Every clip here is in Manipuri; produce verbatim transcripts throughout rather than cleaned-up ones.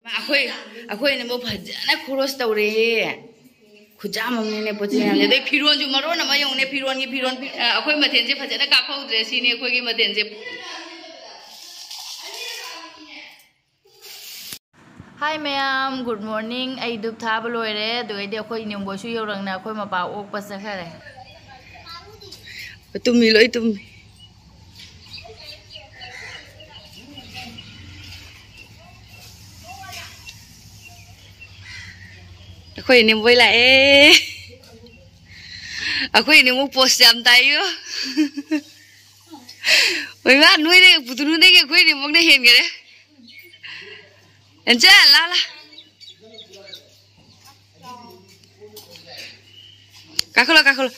ꯑꯩꯈꯣꯏ ꯑꯩꯈꯣꯏꯅ ꯑꯃꯨꯛ ꯐꯖꯅ ꯈꯣꯔꯣꯁ ꯇꯧꯔꯦ꯫ ꯈꯨꯠꯆꯥꯝ ꯑꯃꯅꯤꯅꯦ ꯄꯣꯠ ꯆꯩ ꯃꯌꯥꯝꯁꯦ꯫ ꯑꯗꯩ ꯐꯤꯔꯣꯟꯁꯨ ꯃꯔꯣꯟ ꯑꯃ ꯌꯦꯡꯉꯨꯅꯦ, ꯐꯤꯔꯣꯟꯒꯤ ꯐꯤꯔꯣꯟ꯫ ꯑ, ꯑꯩꯈꯣꯏ ꯃꯊꯦꯜꯁꯦ ꯐꯖꯅ ꯀꯥꯞꯍꯧꯗ꯭ꯔꯦ꯫ ꯁꯤꯅꯤ ꯑꯩꯈꯣꯏꯒꯤ ꯃꯊꯦꯜꯁꯦ꯫ ꯍꯥꯏ ꯃꯌꯥꯝ, ꯒꯨꯗ ꯃꯣꯔꯅꯤꯡ꯫ ꯑꯩ ꯙꯨꯞ ꯊꯥꯕ ꯂꯣꯏꯔꯦ꯫ ꯑꯗꯨꯒꯩꯗꯤ ꯑꯩꯈꯣꯏ ꯏꯅꯦꯝꯕꯣꯏꯁꯨ ꯌꯧꯔꯛꯅ ꯑꯩꯈꯣꯏ ꯃꯄꯥ ꯑꯣꯛꯄ ꯆꯠꯈ꯭ꯔꯦ꯫ ꯇꯨꯝꯃꯤ, ꯂꯣꯏ ꯇꯨꯝꯃꯤ꯫ ꯑꯩꯈꯣꯏ ꯏꯅꯦꯝꯕꯣꯏ ꯂꯥꯛꯑꯦ꯫ ꯑꯩꯈꯣꯏ ꯏꯅꯦꯝꯕꯣꯛ ꯄꯣꯁ ꯌꯥꯝ ꯇꯥꯏꯌꯣ꯫ ꯑꯣꯏꯃꯥ, ꯅꯣꯏꯅ ꯄꯨꯇꯨꯅꯨꯗꯒꯤ ꯑꯩꯈꯣꯏ ꯏꯅꯦꯝꯕꯣꯛꯅ ꯍꯦꯟꯈꯔꯦ꯫ ꯑꯦꯟꯆꯥ, ꯂꯥ, ꯂꯥ꯫ ꯀꯥꯈꯠꯂꯣ, ꯀꯥꯈꯠꯂꯣ꯫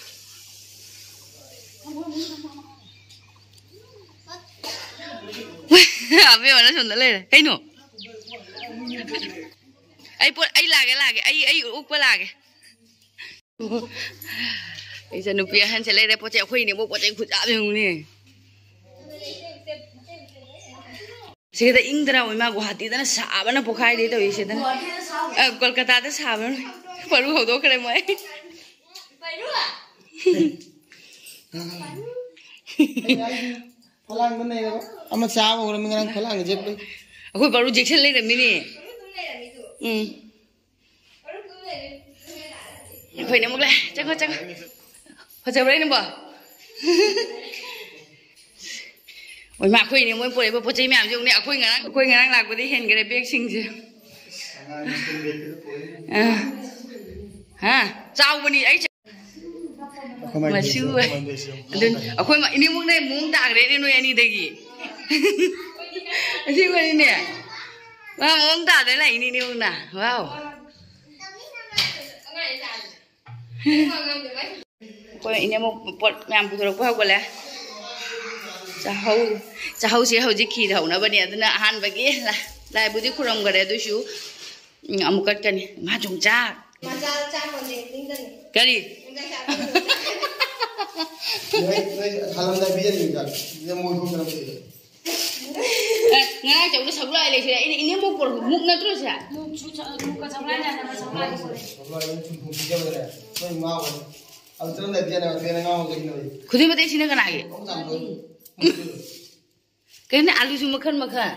ꯑꯕꯦꯝꯃꯅ ꯁꯣꯝꯗ ꯂꯩꯔꯦ꯫ ꯀꯩꯅꯣ? ꯑꯩ ꯄꯣꯠ, ꯑꯩ ꯂꯥꯛꯑꯒꯦ, ꯂꯥꯛꯑꯒꯦ꯫ ꯑꯩ, ꯑꯩ ꯎꯛꯄ ꯂꯥꯛꯑꯒꯦ꯫ ꯑꯩꯁꯦ ꯅꯨꯄꯤ ꯑꯍꯟꯁꯦ ꯂꯩꯔꯦ꯫ ꯄꯣꯠ ꯆꯩ ꯑꯩꯈꯣꯏꯅꯦꯕꯨ ꯄꯣꯠ ꯆꯩ ꯈꯨꯌꯥꯝ ꯌꯦꯡꯉꯨꯅꯦ꯫ ꯁꯤꯗ ꯏꯪꯗ꯭ꯔꯥ? ꯏꯃꯥ, ꯒꯨꯋꯥꯍꯥꯇꯤꯗꯅ ꯁꯥꯕꯅ ꯄꯣꯛꯈꯥꯏꯗꯦ ꯇꯧꯔꯤꯁꯤꯗꯅ꯫ ꯑ, ꯀꯣꯜꯀꯇꯥꯗ ꯁꯥꯕꯅ ꯃꯔꯨ ꯍꯧꯗꯣꯛꯈ꯭ꯔꯦ ꯃꯣꯏ꯫ ꯐꯂꯥꯡꯗ ꯂꯩꯔꯕ ꯑꯃ ꯆꯥꯕ ꯍꯧꯔꯝꯃꯤ ꯉꯔꯥꯡ ꯐꯂꯥꯡꯗ ꯆꯦꯞꯄꯩ꯫ ꯑꯩꯈꯣꯏ ꯕꯥꯔꯨ ꯖꯦꯛꯁꯟ ꯂꯩꯔꯝꯃꯤꯅꯦ꯫ ꯎꯝ꯫ ꯑꯩꯈꯣꯏꯅ ꯑꯃꯨꯛ ꯂꯥꯛꯑꯦ꯫ ꯆꯪꯉꯣ, ꯆꯪꯉꯣ꯫ ꯐꯖꯕ꯭ꯔꯥ ꯅꯪꯕꯣ? ꯍꯣꯏ, ꯃꯥ, ꯑꯩꯈꯣꯏꯅꯦ ꯃꯣꯏ ꯄꯨꯔꯛꯏꯕ ꯄꯣꯠ ꯆꯩ ꯃꯌꯥꯝꯁꯦ ꯌꯦꯡꯉꯨꯅꯦ꯫ ꯑꯩꯈꯣꯏ ꯉꯔꯥꯡ, ꯑꯩꯈꯣꯏ ꯉꯔꯥꯡ ꯂꯥꯛꯄꯗꯤ ꯍꯦꯟꯈꯔꯦ ꯕꯦꯒꯁꯤꯡꯁꯦ꯫ ꯑ꯫ ꯍꯥ? ꯆꯥꯎꯕꯅꯤ꯫ ꯑꯩ ꯆ-, ꯑꯩꯈꯣꯏ ꯃꯥꯏ ꯃꯁꯨ ꯕꯦꯒꯁꯦ, ꯑꯣꯏ꯫ ꯑꯩꯈꯣꯏ ꯃꯥꯏ ꯕꯦꯒꯁꯦ ꯌꯥꯝ ꯑꯗꯨ ꯍꯣꯡꯉꯦ꯫ ꯑꯩꯈꯣꯏ ꯃ-, ꯏꯅꯦꯃꯨꯛꯅ ꯃꯑꯣꯡ ꯇꯥꯈ꯭ꯔꯦꯅꯦ ꯅꯣꯏ ꯑꯅꯤꯗꯒꯤ꯫ ꯑꯁꯦꯡꯕꯅꯤꯅꯦ꯫ ꯃꯥ ꯃꯑꯣꯡ ꯇꯥꯗꯅ ꯂꯥꯛꯏꯅꯦ ꯏꯅꯦꯃꯨꯛꯅ꯫ ꯋꯥꯎ꯫ ꯑꯩꯈꯣꯏ ꯏꯅꯦꯃꯨꯛ ꯄꯣꯠ ꯃꯌꯥꯝ ꯄꯨꯊꯣꯔꯛꯄ ꯍꯧꯒꯠꯂꯦ꯫ ꯆꯥꯍꯧ-, ꯆꯥꯍꯧꯁꯦ ꯍꯧꯖꯤꯛ ꯈꯤꯔ ꯍꯧꯅꯕꯅꯦ꯫ ꯑꯗꯨꯅ ꯑꯍꯥꯟꯕꯒꯤ ꯂꯥ-, ꯂꯥꯏꯕꯨꯗꯤ ꯈꯨꯔꯨꯝꯈꯔꯦ, ꯑꯗꯨꯏꯁꯨ, ꯎꯝ, ꯑꯃꯨꯛ ꯀꯠꯀꯅꯤ꯫ ꯃꯥ ꯌꯣꯡꯆꯥꯛ꯫ ꯃꯆꯥ ꯆꯥ ꯀꯣꯟꯅꯦ, ꯅꯤꯡꯗꯅꯤ꯫ ꯀꯔꯤ? ꯌꯣꯡꯆꯥꯛ ꯆꯥ ꯀꯣꯟꯅꯦ꯫ ꯅꯣꯏ, ꯅꯣꯏ ꯍꯜꯂꯝꯗꯥꯏ ꯄꯤꯖꯅꯤ ꯌꯣꯡꯆꯥꯛ꯫ ꯁꯤꯗ ꯃꯣꯏ ꯈꯣꯡꯗꯅ ꯄꯤꯖꯒꯦ꯫ ꯑꯦ, ꯉꯔꯥꯡ ꯆꯧꯗ ꯁꯒꯣꯜ ꯍꯋꯥꯏ ꯂꯩꯁꯤꯔꯦ꯫ ꯑꯩꯅ ꯏꯅꯦꯝꯕꯣꯛ ꯄꯣꯔꯛꯄ ꯃꯨꯛ ꯅꯠꯇ꯭ꯔꯣ ꯁꯦ? ꯃꯨꯛꯁꯨ ꯆ-, ꯃꯨꯛꯀ ꯆꯧꯂꯥꯏ ꯌꯥꯅꯕ ꯆꯧꯂꯥꯏ ꯄꯨꯔꯛꯑꯦ꯫ ꯁꯒꯣꯜ ꯍꯋꯥꯏ ꯁꯨꯝ ꯊꯣꯡ ꯄꯤꯖꯕꯗꯅꯦ ꯅꯣꯏ ꯉꯥꯎꯕꯅꯤ꯫ ꯑꯗꯨ ꯆꯠꯂꯝꯗꯥꯏꯗꯤ ꯌꯥꯅꯕ ꯅꯣꯏꯅ ꯉꯥꯎꯕꯗꯒꯤ ꯅꯣꯏ꯫ ꯈꯨꯗꯩ ꯃꯇꯦꯛꯁꯤꯅ ꯀꯅꯥꯒꯤ? ꯑꯍꯨꯝ ꯆꯥꯝꯗꯣꯏ꯫ ꯀꯩꯅꯣ ꯑꯂꯨꯁꯨ ꯃꯈꯜ ꯃꯈꯜ꯫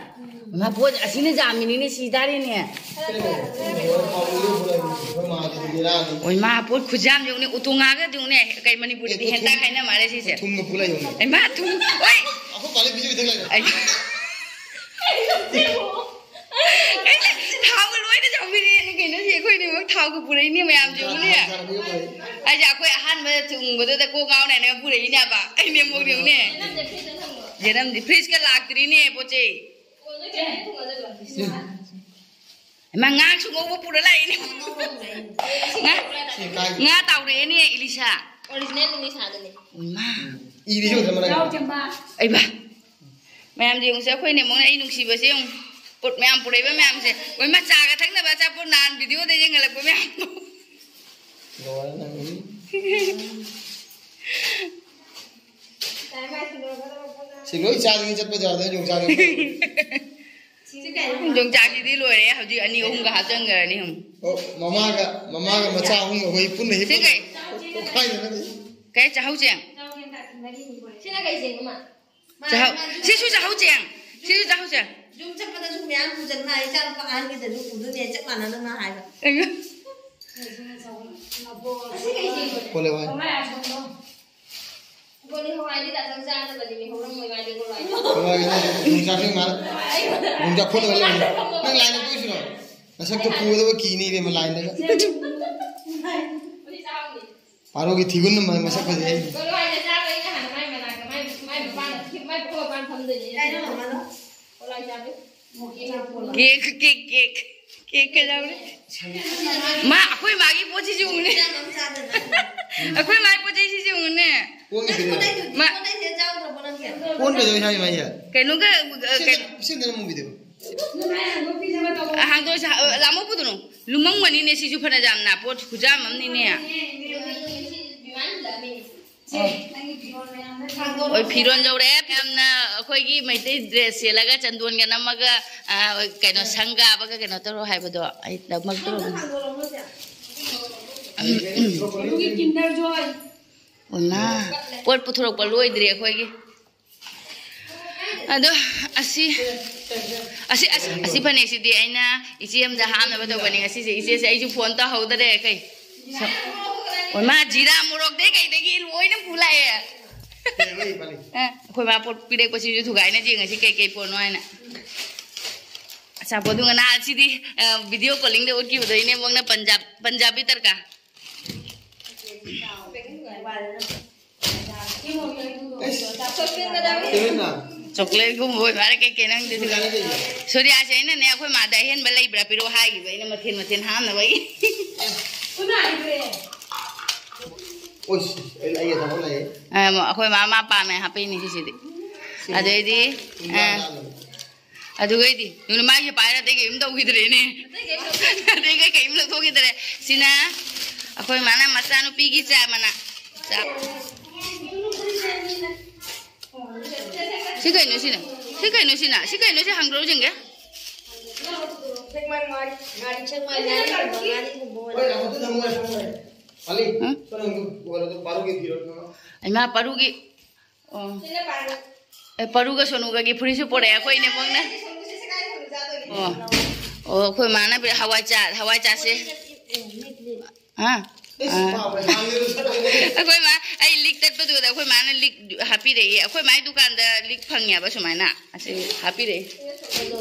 ꯃꯥ ꯄꯣꯠ ꯑꯁꯤꯅ ꯌꯥꯝꯃꯤꯅꯤꯅꯦ ꯁꯤ ꯇꯥꯔꯦꯅꯦ꯫ ꯑꯣꯏ ꯃꯥ ꯄꯣꯠ ꯈꯨꯖꯥꯝ ꯌꯧꯅꯦ ꯎꯇꯣꯡꯉꯥꯒ ꯌꯧꯅꯦ ꯀꯩ ꯃꯅꯤꯄꯨꯔꯗꯗꯤ ꯍꯦꯟꯇꯥꯛ ꯍꯥꯏꯅ ꯃꯥꯜꯂꯦ ꯁꯤꯁꯦ꯫ ꯊꯨꯝꯒ ꯄꯨꯂꯥ ꯌꯧꯅꯦ꯫ ꯑꯩ ꯃꯥ ꯊꯨꯝ ꯑꯣꯏ꯫ ꯑꯩꯈꯣꯏ ꯄꯥꯂꯤ ꯕꯤꯖꯨ ꯏꯊꯛ ꯂꯩꯔꯦ꯫ ꯑꯩ ꯊꯥꯎꯒ ꯂꯣꯏꯅ ꯆꯥꯎꯕꯤꯔꯛꯑꯦꯅꯦ ꯀꯩꯅꯣ ꯁꯤ ꯑꯩꯈꯣꯏꯅꯦꯃꯛ ꯊꯥꯎꯒ ꯄꯨꯔꯛꯏꯅꯦ ꯃꯌꯥꯝꯁꯦ ꯎꯅꯦ꯫ ꯑꯩꯁꯦ ꯑꯩꯈꯣꯏ ꯑꯍꯥꯟꯕ ꯊꯨꯡꯕꯗꯨꯗ ꯀꯣꯛ ꯉꯥꯎꯅ ꯍꯥꯏꯅ ꯄꯨꯔꯛꯏꯅꯦꯕ ꯑꯩ ꯃꯦꯃꯣꯔꯤꯅꯦ꯫ ꯌꯦꯔꯝꯗꯤ ꯐ꯭ꯔꯤꯖꯀ ꯂꯥꯛꯇ꯭ꯔꯤꯅꯦ ꯄꯣꯠ ꯆꯩ꯫ ꯏꯃꯥ ꯉꯥꯁꯨ ꯉꯧꯕ ꯄꯨꯔ ꯂꯥꯛꯏꯅꯦ꯫ ꯉꯥ, ꯉꯥ ꯇꯥꯎꯔꯛꯑꯦꯅꯦ ꯏꯂꯤꯁꯥ꯫ ꯑꯣꯔꯤꯖꯤꯅꯦꯜ ꯏꯂꯤꯁꯥꯗꯨꯅꯦ꯫ ꯏꯃꯥ꯫ ꯏꯔꯤꯁꯨ ꯎꯗ꯭ꯔ ꯃꯅꯥ꯫ ꯑꯩꯕ꯫ ꯃꯌꯥꯝꯁꯦ ꯌꯦꯡꯉꯨꯁꯦ ꯑꯩꯈꯣꯏ ꯅꯦꯃꯣꯅ ꯑꯩ ꯅꯨꯡꯁꯤꯕꯁꯦ ꯌꯦꯡꯉꯨ꯫ ꯄꯣꯠ ꯃꯌꯥꯝ ꯄꯨꯔꯛꯏꯕ ꯃꯌꯥꯝꯁꯦ꯫ ꯃꯣꯏ ꯃꯆꯥꯒ ꯊꯛꯅꯕ ꯑꯆꯥꯄꯣꯠ ꯅꯍꯥꯟ ꯚꯤꯗꯤꯑꯣꯗ ꯌꯦꯡꯍꯜꯂꯛꯄ ꯃꯌꯥꯝꯗꯣ꯫ ꯂꯣꯏꯔꯦ ꯅꯪ꯫ ꯁꯤ ꯂꯣꯏ ꯆꯥꯗꯅ ꯆꯠꯄ ꯌꯥꯗ ꯌꯣꯡꯆꯥꯛ꯫ ꯌꯣꯡꯆꯥꯛꯁꯤꯗꯤ ꯂꯣꯏꯔꯦ ꯍꯧꯖꯤꯛ ꯑꯅꯤ ꯑꯍꯨꯝꯒ ꯍꯥꯞꯆꯟꯈ꯭ꯔꯅꯤ ꯍꯨꯝ꯫ ꯑꯣ, ꯃꯃꯥꯒ ꯃꯃꯥꯒ ꯃꯆꯥ ꯑꯍꯨꯝꯒ ꯑꯩꯈꯣꯏ ꯄꯨꯟꯅ ꯍꯦꯛ ꯁꯤ ꯀꯩ? ꯄꯣꯛꯈꯥꯏꯗꯅ꯫ ꯀꯩ ꯆꯥꯍꯧ ꯆꯦꯡ? ꯁꯤꯅ ꯀꯩ ꯆꯦꯡꯅꯣ ꯃꯥ? ꯆꯥꯍꯧ꯫ ꯁꯤꯁꯨ ꯆꯥꯍꯧ ꯆꯦꯡ꯫ ꯁꯤꯁꯨ ꯆꯥꯍꯧ ꯆꯦꯡ꯫ ꯌꯨꯝ ꯆꯠꯄꯗꯁꯨ ꯃꯌꯥꯝ ꯄꯨꯖꯟ ꯃꯥ ꯏꯆꯥ ꯅꯨꯄꯥ ꯑꯍꯟꯒꯤꯗꯁꯨ ꯄꯨꯗꯣꯏꯅꯦ ꯆꯞ ꯃꯥꯟꯅꯅ ꯃꯥ ꯍꯥꯏꯕ꯫ ꯑꯩꯉꯣꯟ-, ꯑꯁꯤ ꯀꯩ ꯆꯦꯡꯅꯣ? ꯀꯣꯜꯂꯦ ꯋꯥꯏ꯫ ꯀꯣꯂꯤ ꯍꯋꯥꯏꯗꯤ ꯗꯥꯛꯇꯔ ꯆꯥꯗꯕꯗꯤ ꯃꯤ ꯍꯧꯔꯝꯃꯣꯏ ꯃꯥꯗꯤ ꯀꯣꯂꯤ ꯍꯋꯥꯏꯗꯤ꯫ ꯍꯋꯥꯏ ꯅꯠꯇꯦ, ꯌꯣꯡꯆꯥꯛ ꯅꯪ ꯃꯥꯜꯂꯦ꯫ ꯌꯣꯡꯆꯥꯛ ꯈꯣꯠꯂꯒ ꯂꯩꯔꯝꯃꯦ꯫ ꯅꯪ ꯂꯥꯏꯟꯗ ꯀꯣꯏꯁꯤꯔꯣ? ꯅꯁꯛꯇꯣ ꯄꯨꯒꯗꯕ ꯀꯤꯅꯤ ꯏꯕꯦꯝꯃ ꯂꯥꯏꯟꯗꯒ꯫ ꯍꯧꯖꯤꯛ ꯆꯥꯎꯅꯤ꯫ ꯄꯥꯔꯣꯒꯤ ꯊꯤꯒꯨꯟ ꯑꯃ ꯃꯁꯛ ꯐꯖꯩ ꯍꯥꯏꯁꯦ꯫ ꯀꯣꯂꯤ ꯍꯋꯥꯏꯗ ꯆꯥꯕ ꯑꯩꯅ ꯍꯥꯟꯅ ꯃꯥꯏ ꯃꯅꯥꯛꯇ, ꯃꯥꯏ, ꯃꯥꯏ ꯃꯄꯥꯟꯗ, ꯃꯥꯏ ꯃꯈꯣꯡ ꯃꯄꯥꯟ ꯐꯝꯗꯣꯏꯅꯦ꯫ ꯀꯩꯅꯣ ꯃꯃꯥꯗꯣ? ꯀꯣꯂꯤ ꯍꯋꯥꯏ ꯆꯥꯕꯩ꯫ Cake, cake, cake. ꯀꯦꯛ ꯀꯩꯗꯧꯔꯦ? ꯃꯥ, ꯑꯩꯈꯣꯏ ꯃꯥꯒꯤ ꯄꯣꯠꯁꯤꯁꯨ ꯎꯅꯦ꯫ ꯑꯩꯈꯣꯏ ꯃꯥꯒꯤ ꯄꯣꯠ ꯆꯩꯁꯤꯁꯨ ꯎꯅꯦ꯫ ꯀꯣꯟꯒꯤꯗꯨꯅꯦ꯫ ꯃꯥ, ꯀꯣꯟ ꯀꯩꯗꯧꯔꯤ ꯍꯥꯏ ꯃꯥ ꯍꯥꯏꯁꯦ? ꯀꯩꯅꯣꯒ, ꯀꯩ-, ꯁꯤꯟꯗꯅ ꯃꯨꯕꯤꯗꯨ꯫ ꯍꯥꯡꯗꯣꯛꯑꯁꯤ, ꯑ, ꯂꯥꯃꯣ ꯄꯨꯗꯨꯅꯨ꯫ ꯂꯨꯃꯝꯒꯅꯤꯅꯦ ꯁꯤꯁꯨ ꯐꯅ ꯌꯥꯝꯅ꯫ ꯄꯣꯠ ꯈꯨꯖꯥꯝ ꯑꯃꯅꯤꯅꯦ꯫ ꯍꯣꯏ, ꯐꯤꯔꯣꯟ ꯌꯧꯔꯛꯑꯦ꯫ ꯌꯥꯝꯅ ꯑꯩꯈꯣꯏꯒꯤ ꯃꯩꯇꯩ ꯗ꯭ꯔꯦꯁ ꯁꯦꯠꯂꯒ ꯆꯟꯗꯣꯟꯒ ꯅꯝꯃꯒ, ꯑ, ꯀꯩꯅꯣ, ꯁꯪ ꯀꯥꯕꯒ ꯀꯩꯅꯣ ꯇꯧꯔꯣ ꯍꯥꯏꯕꯗꯣ ꯑꯩ ꯂꯧꯃꯛꯇꯧꯔꯕꯅꯤ꯫ ꯑꯗꯨꯒꯤ ꯀꯤꯟꯗꯔ ꯖꯣꯏ꯫ ꯑꯣꯏꯃꯥ, ꯄꯣꯠ ꯄꯨꯊꯣꯔꯛꯄ ꯂꯣꯏꯗ꯭ꯔꯤ ꯑꯩꯈꯣꯏꯒꯤ꯫ ꯑꯗꯣ ꯑꯁꯤ, ꯑꯁꯤ, ꯑꯁꯤ, ꯑꯁꯤ ꯐꯅꯦꯛꯁꯤꯗꯤ ꯑꯩꯅ ꯏꯆꯦ ꯑꯃꯗ ꯍꯥꯞꯅꯕ ꯇꯧꯕꯅꯤ ꯉꯁꯤꯁꯦ꯫ ꯏꯆꯦꯁꯦ ꯑꯩꯁꯨ ꯐꯣꯟ ꯇꯧꯍꯧꯗꯔꯦ꯫ ꯀꯩ, ꯑꯣꯏꯃꯥ, ꯖꯤꯔꯥ ꯃꯣꯔꯣꯛꯇꯩ ꯀꯩꯗꯒꯤ ꯂꯣꯏꯅ ꯄꯨ ꯂꯥꯛꯑꯦ꯫ ꯑ, ꯑꯩꯈꯣꯏ ꯃꯥ ꯄꯣꯠ ꯄꯤꯔꯛꯄꯁꯤꯁꯨ ꯊꯨꯒꯥꯏꯅ ꯌꯦꯡꯉꯁꯤ ꯀꯩ ꯀꯩ ꯄꯣꯠꯅꯣ ꯍꯥꯏꯅ꯫ ꯑꯆꯥꯄꯣꯠꯇꯨ ꯉꯅꯥ ꯁꯤꯗꯤ, ꯑ, video callingꯗ ꯎꯠꯈꯤꯕꯗꯣ ꯏꯅꯦꯝꯕꯣꯛꯅ ꯄꯟꯖꯥꯕ, ꯄꯟꯖꯥꯕꯤ ꯇꯔꯀꯥ꯫ ꯆꯣꯀ꯭ꯂꯦꯠꯀꯨꯝꯕ ꯑꯣꯏꯕ ꯃꯥꯜꯂꯦ, ꯀꯩ ꯀꯩꯅꯣ ꯈꯪꯗꯦ꯫ ꯁꯨꯔꯤꯌꯥꯁꯦ ꯑꯩꯅꯅꯦ, ꯑꯩꯈꯣꯏ ꯃꯥꯗ ꯑꯍꯦꯟꯕ ꯂꯩꯕ꯭ꯔꯥ ꯄꯤꯔꯛꯑꯣ ꯍꯥꯏꯈꯤꯕ, ꯑꯩꯅ ꯃꯊꯦꯜ ꯃꯊꯦꯜ ꯍꯥꯞꯅꯕꯒꯤ꯫ ꯑ, ꯑꯩꯈꯣꯏ ꯃꯥ, ꯃꯥ ꯄꯥꯝꯃꯦ ꯍꯥꯞꯄꯛꯏꯅꯦ ꯁꯤꯁꯤꯗꯤ꯫ ꯑꯗꯩꯗꯤ, ꯑ, ꯑꯗꯨꯒꯩꯗꯤ ꯅꯨꯃꯤꯠ ꯃꯥꯒꯤ ꯄꯥꯏꯔ ꯑꯇꯩ ꯀꯩꯝ ꯇꯧꯈꯤꯗ꯭ꯔꯦꯅꯦ꯫ ꯑꯇꯩ ꯀꯩ ꯀꯩꯝ ꯂꯧꯊꯣꯛꯈꯤꯗ꯭ꯔꯦ꯫ ꯁꯤꯅ ꯑꯩꯈꯣꯏ ꯃꯥꯅ ꯃꯆꯥꯅꯨꯄꯤꯒꯤ ꯆꯥ ꯃꯅꯥ꯫ ꯆꯥ꯫ ꯁꯤ ꯀꯩꯅꯣ ꯁꯤꯅ? ꯁꯤ ꯀꯩꯅꯣ ꯁꯤꯅ? ꯁꯤ ꯀꯩꯅꯣ ꯁꯤ ꯍꯪꯗ꯭ꯔꯣ ꯌꯦꯡꯒꯦ? ꯁꯦꯛꯃꯥꯏ ꯉꯥꯔꯤ, ꯉꯥꯔꯤ, ꯁꯦꯛꯃꯥꯏ ꯉꯥꯔꯤꯒꯨꯝꯕ, ꯉꯥꯔꯤꯒꯨꯝꯕ ꯑꯣꯏꯔꯦ꯫ ꯍꯣꯏ, ꯑꯗꯨ ꯊꯝꯃꯣ, ꯊꯝꯃꯣ꯫ ꯑꯂꯤ, ꯎꯝ? ꯁꯣꯝꯗ ꯍꯪꯗꯣ, ꯋꯥꯂꯗꯣ ꯄꯥꯔꯨꯒꯤ ꯐꯤꯔꯣꯜꯗꯣ꯫ ꯏꯃꯥ, ꯄꯥꯔꯨꯒꯤ꯫ ꯑꯣ꯫ ꯑꯦ, ꯄꯥꯔꯨꯒ ꯁꯣꯅꯨꯒꯒꯤ ꯐꯨꯔꯤꯠꯁꯨ ꯄꯣꯔꯛꯑꯦ ꯑꯩꯈꯣꯏ ꯏꯅꯦꯝꯕꯣꯛꯅ꯫ ꯑꯣ꯫ ꯑꯣ, ꯑꯩꯈꯣꯏ ꯃꯥꯅ ꯄꯤꯔꯛ-, ꯍꯋꯥꯏ ꯆꯥ-, ꯍꯋꯥꯏ ꯆꯥꯁꯦ꯫ ꯍꯥ? ꯑꯥ꯫ ꯑꯩꯈꯣꯏ ꯃꯥ, ꯑꯩ ꯂꯤꯛ ꯇꯠꯄꯗꯨꯗ ꯑꯩꯈꯣꯏ ꯃꯥꯅ ꯂꯤꯛ ꯍꯥꯞꯄꯤꯔꯛꯏ꯫ ꯑꯩꯈꯣꯏ ꯃꯥꯏ ꯗꯨꯀꯥꯟꯗ ꯂꯤꯛ ꯐꯪꯉꯦꯕ ꯁꯨꯃꯥꯏꯅ꯫ ꯑꯁꯤ ꯍꯥꯞꯄꯤꯔꯛꯏ꯫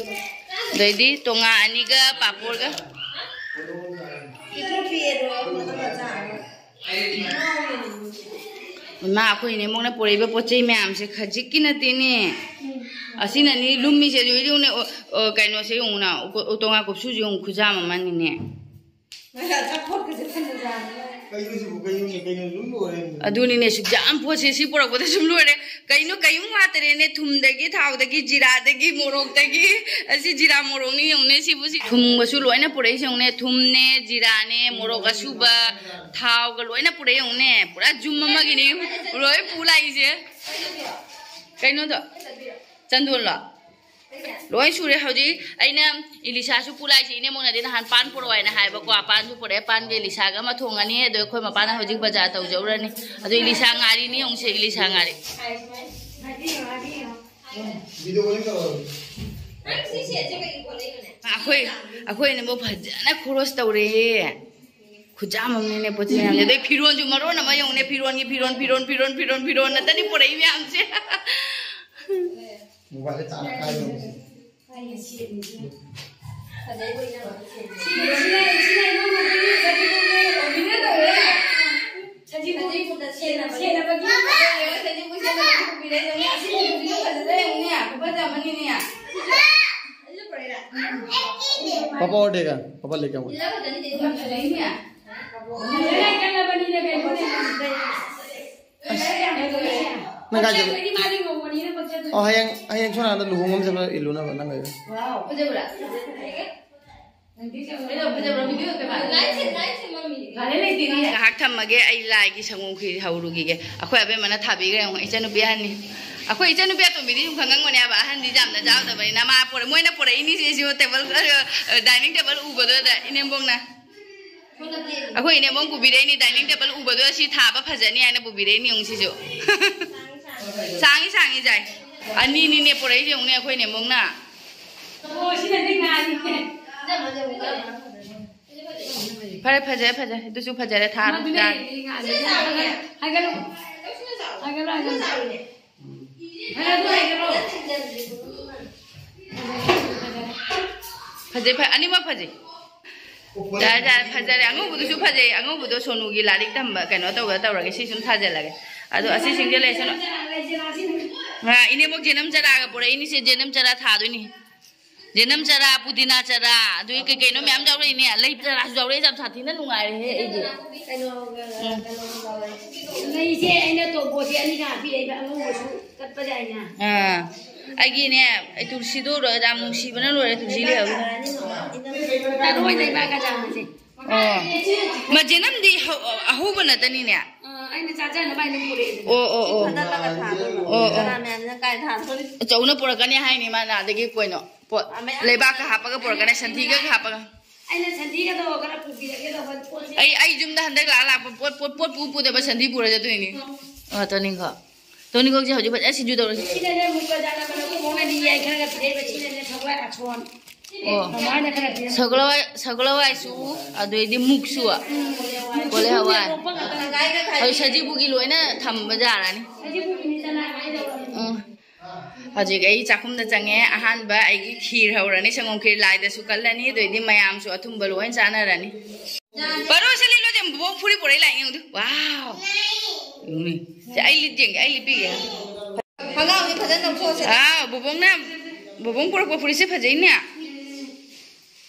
ꯑꯗꯩꯗꯤ ꯇꯣꯉꯥ ꯑꯅꯤꯒ ꯄꯥꯄꯣꯔꯒ꯫ ꯏꯃꯥ, ꯑꯩꯈꯣꯏ ꯏꯅꯦꯝꯕꯣꯛꯅ ꯄꯨꯔꯛꯏꯕ ꯄꯣꯠ ꯆꯩ ꯃꯌꯥꯝꯁꯦ ꯈꯖꯤꯛꯀꯤ ꯅꯠꯇꯦꯅꯦ꯫ ꯑꯁꯤꯅꯅꯤ ꯂꯨꯝꯃꯤꯁꯦ꯫ ꯑꯗꯨ ꯌꯦꯡꯉꯨꯅꯦ, ꯑꯣ, ꯑꯣ, ꯀꯩꯅꯣꯁꯦ ꯌꯦꯡꯉꯨꯅ, ꯎ-, ꯎꯇꯣꯡꯉꯥ ꯀꯨꯞꯁꯨꯁꯦ ꯌꯦꯡꯉꯨ, ꯈꯨꯖꯥꯝ ꯑꯃꯅꯤꯅꯦ꯫ ꯑꯗꯨꯅꯤꯅꯦ, ꯁꯨꯛ ꯌꯥꯝ ꯄꯣꯠꯁꯦ ꯁꯤ ꯄꯨꯔꯛꯄꯗ ꯁꯨꯝ ꯂꯣꯏꯔꯦ꯫ ꯀꯩꯅꯣ, ꯀꯩꯝ ꯋꯥꯠꯇꯔꯦꯅꯦ꯫ ꯊꯨꯝꯗꯒꯤ, ꯊꯥꯎꯗꯒꯤ, ꯖꯤꯔꯥꯗꯒꯤ, ꯃꯣꯔꯣꯛꯇꯒꯤ꯫ ꯑꯁꯤ ꯖꯤꯔꯥ ꯃꯣꯔꯣꯛꯅꯤ ꯌꯦꯡꯉꯨꯅꯦ꯫ ꯁꯤꯕꯨ ꯁꯤ ꯊꯨꯝꯒꯁꯨ ꯂꯣꯏꯅ ꯄꯨꯔꯛꯏꯁꯦ ꯌꯦꯡꯉꯨꯅꯦ꯫ ꯊꯨꯝꯅꯦ, ꯖꯤꯔꯥꯅꯦ, ꯃꯣꯔꯣꯛ ꯑꯁꯨꯕ, ꯊꯥꯎꯒ ꯂꯣꯏꯅ ꯄꯨꯔꯛꯏ ꯌꯦꯡꯉꯨꯅꯦ꯫ ꯄꯨꯔꯥ ꯖꯨꯝ ꯑꯃꯒꯤꯅꯤ ꯂꯣꯏ ꯄꯨ ꯂꯥꯛꯏꯁꯦ꯫ ꯀꯩꯅꯣꯗꯣ? ꯆꯟꯗꯣꯟꯂꯣ? ꯂꯣꯏ ꯁꯨꯔꯦ꯫ ꯍꯧꯖꯤꯛ ꯑꯩꯅ ꯏꯂꯤꯁꯥꯁꯨ ꯄꯨ ꯂꯥꯛꯏꯁꯦ꯫ ꯏꯅꯦꯃꯣꯅꯗꯤ ꯅꯍꯥꯟ ꯄꯥꯟ ꯄꯨꯔꯛꯑꯣ ꯍꯥꯏꯅ ꯍꯥꯏꯕꯀꯣ꯫ ꯄꯥꯟꯁꯨ ꯄꯨꯔꯛꯑꯦ꯫ ꯄꯥꯟꯒ ꯏꯂꯤꯁꯥꯒ ꯑꯃ ꯊꯣꯡꯉꯅꯤ꯫ ꯑꯗꯣ ꯑꯩꯈꯣꯏ ꯃꯄꯥꯅ ꯍꯧꯖꯤꯛ ꯕꯖꯥꯔ ꯇꯧꯖꯧꯔꯅꯤ꯫ ꯑꯗꯣ ꯏꯂꯤꯁꯥ ꯉꯥꯔꯤꯅꯤ ꯌꯦꯡꯉꯨꯁꯦ, ꯏꯂꯤꯁꯥ ꯉꯥꯔꯤ꯫ ꯑꯩꯈꯣꯏ, ꯑꯩꯈꯣꯏꯅꯕꯨ ꯐꯖꯅ ꯈꯣꯔꯣꯁ ꯇꯧꯔꯦ꯫ ꯈꯨꯠꯆꯥꯝ ꯑꯃꯅꯤꯅꯦ ꯄꯣꯠ ꯆꯩ ꯃꯌꯥꯝꯁꯦ꯫ ꯑꯗꯩ ꯐꯤꯔꯣꯟꯁꯨ ꯃꯔꯣꯟ ꯑꯃ ꯌꯦꯡꯉꯨꯅꯦ꯫ ꯐꯤꯔꯣꯟꯒꯤ ꯐꯤꯔꯣꯟ, ꯐꯤꯔꯣꯟ, ꯐꯤꯔꯣꯟ, ꯐꯤꯔꯣꯟ, ꯐꯤꯔꯣꯟ ꯅꯠꯇꯅꯤ ꯄꯨꯔꯛꯏ ꯃꯌꯥꯝꯁꯦ꯫ ꯃꯣꯕꯥꯏꯜꯁꯦ ꯇꯥꯔ ꯀꯥꯏ ꯌꯦꯡꯉꯨꯁꯦ꯫ पापा और देगा, पापा लेके आऊंगा। ꯅꯪ ꯀꯥꯏ ꯆꯠꯂꯨ? ꯑꯣ, ꯍꯌꯦꯡ, ꯍꯌꯦꯡ ꯁꯣꯝ ꯅꯥꯀꯟꯗ ꯂꯨꯍꯣꯡꯕ ꯑꯃ ꯆꯠꯄ ꯏꯜꯂꯨꯅꯕ ꯅꯪ ꯂꯩꯔꯣ꯫ ꯉꯥꯏꯍꯥꯛ ꯊꯝꯃꯒꯦ, ꯑꯩ ꯂꯥꯏꯒꯤ ꯁꯪꯒꯣꯝ ꯈꯤꯔ ꯍꯧꯔꯨꯈꯤꯒꯦ꯫ ꯑꯩꯈꯣꯏ ꯑꯕꯦꯝꯃꯅ ꯊꯥꯕꯤꯈ꯭ꯔꯦ ꯌꯦꯡꯉꯣ, ꯏꯆꯟꯅꯨꯄꯤ ꯑꯍꯟꯅꯤ꯫ ꯑꯩꯈꯣꯏ ꯏꯆꯟꯅꯨꯄꯤ ꯑꯇꯣꯝꯕꯤꯗꯤ ꯁꯨꯝ ꯈꯪꯉꯝꯒꯅꯦꯕ, ꯑꯍꯟꯗꯤ ꯌꯥꯝꯅ ꯆꯥꯎꯗꯕꯅꯤꯅ꯫ ꯃꯥ ꯄꯣꯔꯛ-, ꯃꯣꯏꯅ ꯄꯣꯔꯛꯏꯅꯤ ꯁꯤꯁꯨ ꯇꯦꯕꯜ, ꯑ, dining table ꯎꯕꯗꯨꯗ ꯏꯅꯦꯝꯕꯣꯛꯅ꯫ ꯑꯩꯈꯣꯏ ꯏꯅꯦꯝꯕꯣꯛ ꯄꯨꯕꯤꯔꯛꯏꯅꯤ, dining table ꯎꯕꯗꯣ ꯁꯤ ꯊꯥꯕ ꯐꯖꯅꯤ ꯍꯥꯏꯅ ꯄꯨꯕꯤꯔꯛꯏꯅꯤ ꯌꯦꯡꯉꯨ ꯁꯤꯁꯨ꯫ ꯁꯥꯡꯉꯤ, ꯁꯥꯡꯉꯤ ꯖꯥꯏ꯫ ꯑꯅꯤꯅꯤꯅꯦ ꯄꯨꯔꯛꯏꯁꯦ ꯌꯦꯡꯉꯨꯅꯦ ꯑꯩꯈꯣꯏ ꯏꯅꯦꯝꯕꯣꯛꯅ꯫ ꯐꯔꯦ, ꯐꯖꯔꯦ, ꯐꯖꯔꯦ꯫ ꯑꯗꯨꯁꯨ ꯐꯖꯔꯦ, ꯊꯥꯔꯣ꯫ ꯃꯗꯨꯅꯦ ꯌꯥꯔꯦ꯫ ꯍꯥꯏꯒꯠꯂꯣ꯫ ꯍꯥꯏꯒꯠꯂꯣ, ꯍꯥꯏꯒꯠꯂꯣ꯫ ꯐꯖꯩ, ꯐ-, ꯑꯅꯤꯃꯛ ꯐꯖꯩ꯫ ꯌꯥꯔꯦ, ꯌꯥꯔꯦ, ꯐꯖꯔꯦ꯫ ꯑꯉꯧꯕꯗꯨꯁꯨ ꯐꯖꯩ꯫ ꯑꯉꯧꯕꯗꯣ ꯁꯣꯅꯨꯒꯤ ꯂꯥꯏꯔꯤꯛ ꯇꯝꯕ ꯀꯩꯅꯣ ꯇꯧꯕꯗ ꯇꯧꯔꯒꯦ꯫ ꯁꯤ ꯁꯨꯝ ꯊꯥꯖꯤꯜꯂꯒꯦ꯫ ꯑꯗꯣ ꯑꯁꯤꯁꯤꯡꯁꯦ ꯂꯩꯁꯅꯨ꯫ ꯑ, ꯏꯅꯦꯃꯨꯛ ꯖꯦꯅꯝ ꯆꯔꯥꯒ ꯄꯨꯔꯛꯏꯅꯤꯁꯦ꯫ ꯖꯦꯅꯝ ꯆꯔꯥ ꯊꯥꯗꯣꯏꯅꯤ꯫ ꯖꯦꯅꯝ ꯆꯔꯥ, ꯄꯨꯗꯤꯅꯥ ꯆꯔꯥ, ꯑꯗꯨꯒꯤ ꯀꯩ ꯀꯩꯅꯣ ꯃꯌꯥꯝ ꯌꯥꯎꯔꯛꯏꯅꯦ꯫ ꯂꯩ ꯆꯔꯥꯁꯨ ꯌꯥꯎꯔꯛꯑꯦ, ꯌꯥꯝ ꯁꯥꯊꯤꯅ ꯅꯨꯡꯉꯥꯏꯔꯦꯍꯦ ꯑꯩꯗꯤ꯫ ꯀꯩꯅꯣ, ꯎꯝ꯫ ꯀꯩꯅꯣ ꯌꯥꯎꯔꯛꯑꯦ꯫ ꯂꯩꯁꯦ ꯑꯩꯅ ꯇꯣꯔꯕꯣꯠꯁꯦ ꯑꯅꯤꯒ ꯍꯥꯞꯄꯤꯔꯛꯏꯕ, ꯑꯉꯧꯕꯁꯨ ꯀꯠꯄ ꯌꯥꯏꯅ꯫ ꯑꯥ꯫ ꯑꯩꯒꯤꯅꯦ, ꯑꯩ ꯇꯨꯜꯁꯤꯗꯣ ꯂꯣꯏ-, ꯌꯥꯝ ꯅꯨꯡꯁꯤꯕꯅ ꯂꯣꯏꯔꯦ, ꯇꯨꯜꯁꯤ ꯂꯩꯍꯧꯔꯦ꯫ ꯇꯥꯔꯣꯏ ꯂꯩꯕꯥꯛ ꯀꯖꯥꯡꯁꯦ꯫ ꯑꯣ꯫ ꯃꯖꯦꯅꯝꯗꯤ ꯍꯧ-, ꯑꯍꯧꯕ ꯅꯠꯇꯅꯤꯅꯦ꯫ ꯑ, ꯑꯩꯅ ꯆꯥꯖꯅꯕ ꯍꯥꯏꯅ ꯄꯨꯔꯛꯑꯦꯗꯅ꯫ ꯑꯣ, ꯑꯣ, ꯑꯣ꯫ ꯐꯖꯅꯒ ꯊꯥꯗꯣꯏꯕ꯫ ꯑꯣ, ꯑꯣ꯫ ꯆꯔꯥ ꯃꯌꯥꯝꯁꯤꯅ ꯀꯥꯏ ꯊꯥꯗꯣꯏ? ꯑꯆꯧꯅ ꯄꯨꯔꯛꯀꯅꯤ ꯍꯥꯏꯅꯤ ꯃꯥꯅ ꯑꯗꯒꯤ ꯀꯩꯅꯣ꯫ ꯄꯣꯠ ꯑ, ꯃꯌꯥꯝ ꯂꯩꯕꯥꯛꯀ ꯍꯥꯞꯄꯒ ꯄꯨꯔꯛꯀꯅꯤ, ꯁꯟꯊꯤꯒ ꯍꯥꯞꯄꯒ꯫ ꯑꯩꯅ ꯁꯟꯊꯤꯒꯗꯣ ꯈꯔ ꯄꯨꯕꯤꯔꯛꯀꯦ ꯇꯧꯕ ꯄꯣꯠꯁꯦ꯫ ꯑꯩ, ꯑꯩ ꯌꯨꯝꯗ ꯍꯟꯗꯛ ꯂꯥꯛꯑ ꯂꯥꯛꯄ ꯄꯣꯠ, ꯄꯣꯠ, ꯄꯣꯠ ꯄꯨ ꯄꯨꯗꯕ ꯁꯟꯊꯤ ꯄꯨꯔ ꯆꯠꯇꯣꯏꯅꯤ꯫ ꯑ, ꯇꯣꯅꯤꯡꯈꯣ꯫ ꯇꯣꯅꯤꯡꯈꯣꯛꯁꯦ ꯍꯧꯖꯤꯛ ꯐꯖꯅ ꯁꯤꯡꯖꯨ ꯇꯧꯔꯁꯤ꯫ ꯁꯤꯅꯅꯦ ꯃꯨꯛ ꯕꯖꯥꯔꯗ ꯃꯅꯝ ꯀꯣꯡꯅꯗꯤ ꯌꯥꯏ ꯈꯔꯒ ꯄꯤꯔꯛꯏꯕ꯫ ꯁꯤꯅꯅꯦ ꯁꯒꯣꯜ ꯍꯋꯥꯏ ꯑꯁꯣꯟ꯫ ꯑꯣ꯫ ꯃꯃꯥꯅ ꯈꯔ ꯄꯤꯔꯛꯄ꯫ ꯁꯒꯣꯜ ꯍꯋꯥꯏ, ꯁꯒꯣꯜ ꯍꯋꯥꯏꯁꯨ, ꯑꯗꯩꯗꯤ ꯃꯨꯛꯁꯨ꯫ ꯎꯝ, ꯃꯨꯛꯁꯨ ꯀꯣꯂꯤ ꯍꯋꯥꯏ꯫ ꯂꯣꯛꯄ ꯉꯥꯛꯇ꯫ ꯍꯧꯖꯤꯛ ꯁꯖꯤꯕꯨꯒꯤ ꯂꯣꯏꯅ ꯊꯝꯕ ꯌꯥꯔꯅꯤ꯫ ꯁꯖꯤꯕꯨꯒꯤꯅꯤ ꯆꯅꯥ ꯍꯥꯏꯗꯧꯔꯕꯅꯤ꯫ ꯎꯝ꯫ ꯍꯧꯖꯤꯛ ꯑꯩ ꯆꯥꯛꯈꯨꯝꯗ ꯆꯪꯉꯦ꯫ ꯑꯍꯥꯟꯕ ꯑꯩꯒꯤ ꯈꯤꯔ ꯍꯧꯔꯅꯤ, ꯁꯪꯒꯣꯝ ꯈꯤꯔ ꯂꯥꯏꯗꯁꯨ ꯀꯜꯂꯅꯤ, ꯑꯗꯩꯗꯤ ꯃꯌꯥꯝꯁꯨ ꯑꯊꯨꯝꯕ ꯂꯣꯏ ꯆꯥꯅꯔꯅꯤ꯫ ꯄꯔꯣꯁꯦ ꯂꯤꯠꯂꯣ ꯆꯦ, ꯕꯣꯕꯣꯛ ꯐꯨꯔꯤꯠ ꯄꯨꯔꯛꯏ ꯂꯥꯛꯏꯅꯦ ꯌꯦꯡꯉꯨ꯫ ꯋꯥꯎ! ꯌꯦꯡꯉꯨꯅꯦ꯫ ꯁꯦ, ꯑꯩ ꯂꯤꯠ ꯌꯦꯡꯒꯦ, ꯑꯩ ꯂꯤꯠꯄꯤꯒꯦ꯫ ꯈꯣꯡꯒ꯭ꯔꯥꯎꯁꯦ ꯐꯖꯅ ꯂꯧꯊꯣꯛꯑꯁꯦ꯫ ꯑꯥ, ꯕꯣꯕꯣꯛꯅ, ꯕꯣꯕꯣꯛ ꯄꯨꯔꯛꯄ ꯐꯨꯔꯤꯠꯁꯦ ꯐꯖꯩꯅꯦ꯫